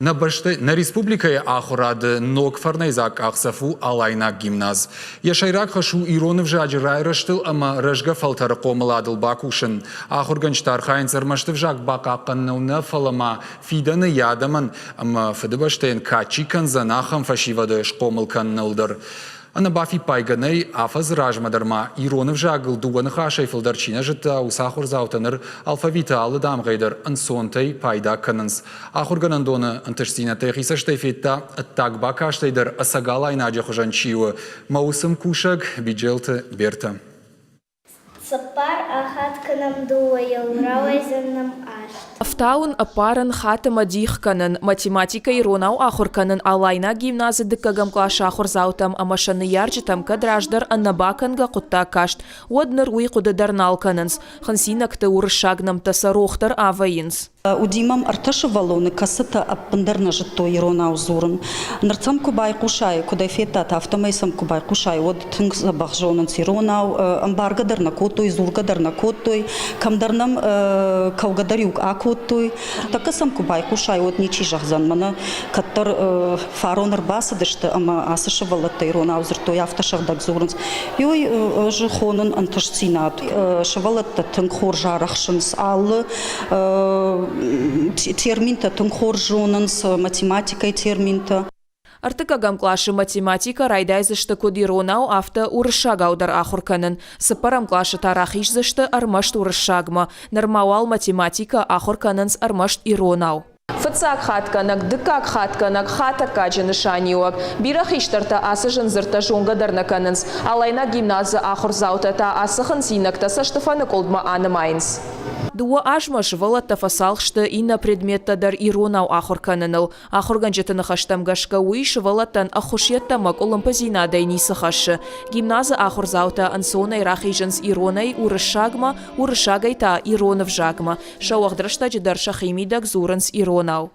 Нӕ бӕстӕ, нӕ республикӕйы ахуырады ног фӕрнӕйдзаг къахдзӕф у Алайнаг гимназ. Йӕ сӕйраг хӕс у ирон ӕвзаджы райрӕзтыл ӕмӕ рӕзгӕ фӕлтӕры хъомыладыл бакусын. Ахуыргӕнджытӕ архайынц ӕрмӕст ӕвзаг бахъахъхъӕныныл нӕ, фӕлӕ ма фидӕны йӕ адӕмӕн ӕмӕ Фыдыбӕстӕйӕн кад чи кӕндзӕн, ахӕм фӕсивӕды схъомыл кӕныныл дӕр. Ӕнӕбафиппайгӕ нӕй, афӕдзы размӕ дӕр ма ирон ӕвзагыл дыууӕ ныхасӕй фылдӕр чи нӕ зыдта, уыцы ахуырдзаутӕ ныр алфавиты алы дамгъӕй дӕр ӕнцонтӕй пайда кӕнынц. Ахуыргӕнӕндоны ӕнтыстдзинӕдтӕ йӕхи цӕстӕй федта, ӕддаг бакастӕй дӕр ӕцӕгӕлайнаджы хуызӕн чи у, мӕ уыцы мкусӕг Биджелты Бертӕ. Цыппар ахатт кӕнӕм дыууӕйыл, рауайдзӕн нӕм аст. Ӕфтауын, ӕппарын, хатт ӕмӕ дих кӕнын, математикӕ иронау ахуыр кӕнын Алайнаг гимназы дыккӕгӕм къласы ахуырдзаутӕм ӕмӕ сӕ ныййарджытӕм кӕд раздӕр ӕнӕбакӕнгӕ хъуыддаг каст, уӕд ныр уый хъуыды дӕр нал кӕнынц. Хынцинӕгты уырыссаг нӕмттӕ сӕ рох дӕр авӕййынц. Уыди мӕм ӕртӕ сывӕллоны, кӕцытӕ ӕппындӕр нӕ зыдтой иронау дзурын. Ныр сӕм куы байхъусай, куыд ӕй федтат, афтӕмӕй сӕм куы байхъусай, уӕд тынг дзӕбӕх зонынц иронау, ӕмбаргӕ дӕр нӕ кодтой, дзургӕ дӕр нӕ кодтой, кӕмдӕр нӕм кӕугӕ дӕр-иу акодтой. Тӕккӕ сӕм куы байхъусай, уӕд ничи зӕгъдзӕн, мӕнӕ кӕддӕр фарон ӕрбацыдысты ӕмӕ ацы сывӕллӕттӕ иронау дзырдтой, афтӕ сыгъдӕг дзурынц. Ой, ӕз хонын ӕнтыстдзинад. Сывӕллӕттӕ тынг хорз арӕхсынц алы терминтӕ тынг хорз зонынц, математикӕйы терминтӕ. Ӕртыккӕгӕм къласы математикӕ райдайдзысты куыд иронау, афтӕ уырыссагау дӕр ахуыр кӕнын. Цыппӕрӕм къласы та рахиздзысты ӕрмӕст уырыссагмӕ. Нырма уал математикӕ ахуыр кӕнынц ӕрмӕст иронау. Фыццаг хатгӕнӕг, дыккаг хатгӕнӕг, хатӕггаджы нысаниуӕг. Бирӕ хистӕртӕ ацы зын дзырдтӕ зонгӕ дӕр нӕ кӕнынц. Алайнаг гимназы ахуырдзаутӕ та ацы хынцинӕгтӕ цӕстыфӕныкъуылдмӕ анымайынц. Дыууӕ азмӕ сывӕллӕттӕ фӕцалх сты иннӕ предметтӕ дӕр иронау ахуыр кӕныныл. Ахуыргӕнджыты ныхӕстӕм гӕсгӕ уый сывӕллӕттӕн ӕххуыс йеддӕмӕ къуылымпыдзинадӕй ницы хӕссы. Гимназы ахуырдзаутӕ ӕнцонӕй рахизынц иронӕй уырыссагмӕ, уырыссагӕй та ирон ӕвзагмӕ. Сӕ уӕгъд рӕстӕджы дӕр сӕхимидӕг дзурынц иронау.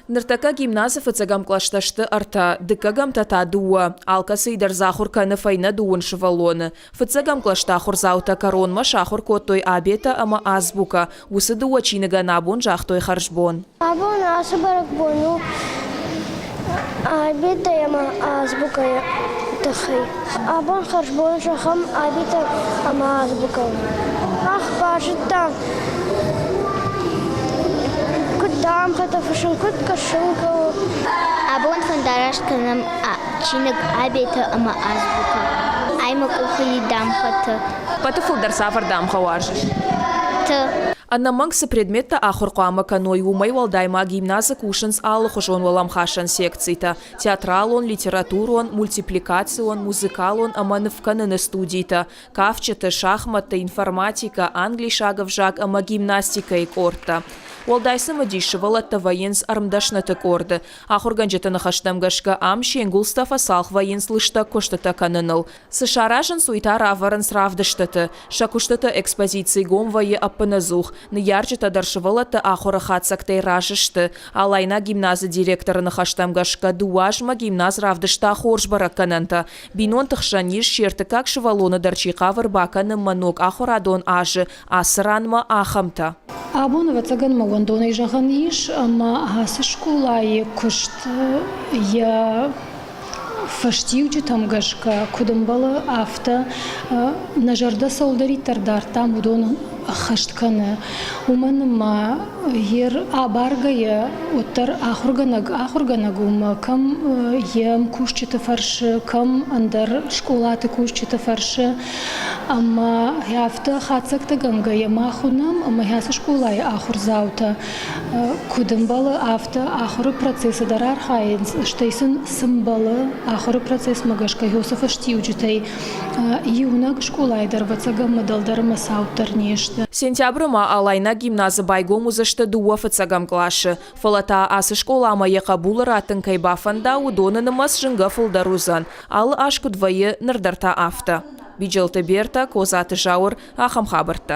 Ныртӕккӕ гимназы фыццӕгӕм кълӕстӕ сты ӕртӕ, дыккӕгӕмтӕ та дыууӕ. Алкӕцыйы дӕр дзы ахуыр кӕны фӕйнӕ дыууын сывӕллоны. Фыццӕгӕм кълӕсты ахуырдзаутӕ кӕронмӕ сахуыр кодтой абетӕ ӕмӕ азбукӕ. Уыцы дыууӕ чиныгӕн абон загътой хӕрзбон. Абон ацы бӕрӕгбон у абетӕ ӕмӕ азбукӕйы тыххӕй. Абон хӕрзбон зӕгъӕм абетӕ ӕмӕ азбукӕйӕн. Мах базыдтам, куыд дамгъӕтӕ фыссын, куыд кӕсын хъӕуы. Абон фӕндараст кӕнӕм чиныг Абетӕ ӕмӕ азбукӕ. Ай мӕ къухы и дамгъӕтӕ. Ӕппӕты фылдӕр цавӕр дамгъӕ уарзыс? Т. Ӕнӕмӕнг цы предметтӕ ахуыр хъуамӕ кӕной, уымӕй уӕлдай ма гимназы кусынц алыхуызон уӕлӕмхасӕн секцитӕ, театралон, литературон, мультипликацион, музыкалон ӕмӕ нывкӕныны студитӕ, кафджыты, шахмӕтты, информатикӕ, англисаг ӕвзаг ӕмӕ гимнастикӕйы къордтӕ. Уӕлдай цымыдис сывӕллӕттӕ вӕййынц ӕрмдӕсныты къорды. Ахуыргӕнджыты ныхӕстӕм гӕсгӕ ам се нгуылдзтӕ фӕцалх вӕййынц лыстӕг куыстытӕ кӕныныл. Цы саразынц, уый та равӕрынц равдыстыты. Сӕ куыстыты экспозици гом вӕййы ӕппынӕдзух. Ныййарджытӕ дӕр сывӕллӕтты ахуыры хатдзӕгтӕй разы сты. Алайнаг гимназы директоры ныхӕстӕм гӕсгӕ, дыууӕ азмӕ гимназ равдыста хорз бӕрӕггӕнӕнтӕ. Бинонты хсӕн ис, се ртыккаг сывӕллоны дӕр чи хъавы ӕрбакӕнынмӕ ног ахуырадон азы ацы ранмӕ, ахӕмтӕ. Абон, ӕвӕццӕгӕн, мӕ уӕндонӕй зӕгъӕн ис, ӕмӕ ацы скъолайы куыст йӕ фӕстиуджытӕм гӕсгӕ, куыд ӕмбӕлы, афтӕ нӕ зӕрдӕ цӕуылдӕриддӕр дардтам, уыдон ӕххӕст кӕны. Уымӕн ӕмӕ йе абаргӕйӕ уӕддӕр ахуыргӕнӕг ахуыргӕнӕг у ӕмӕ кӕм йе мкусджыты фӕрсы, кӕм ӕндӕр скъолаты кусджыты фӕрсы. Ӕмӕ афтӕ хатдзӕгтӕгӕнгӕйӕ мах уынӕм, ӕмӕ ацы скъолайы ахуырдзаутӕ Куыд ӕмбӕлы, афтӕ ахуыры процессы дӕр архайынц, стӕй сын цы мбӕлы ахуыры процессмӕ гӕсгӕ уыцы фӕстиуджытӕй иунӕг скъолайы дӕр ӕвӕццӕгӕн дӕлдӕр ӕмӕ цауддӕр не сты. Сентябры ма Алайнаг гимназы байгом уыдзысты дыууӕ фыццӕгӕм къласы. Фӕлӕ та ацы скъоламӕ йӕ хъӕбулы раттын кӕй бафӕнда, уыдоны нымӕц зынгӕ фылдӕр уыдзӕн. Алы аз куыд вӕййы, ныр дӕр та афтӕ. Биджелты Бертӕ, Козаты Зауыр, ахӕм хабӕрттӕ.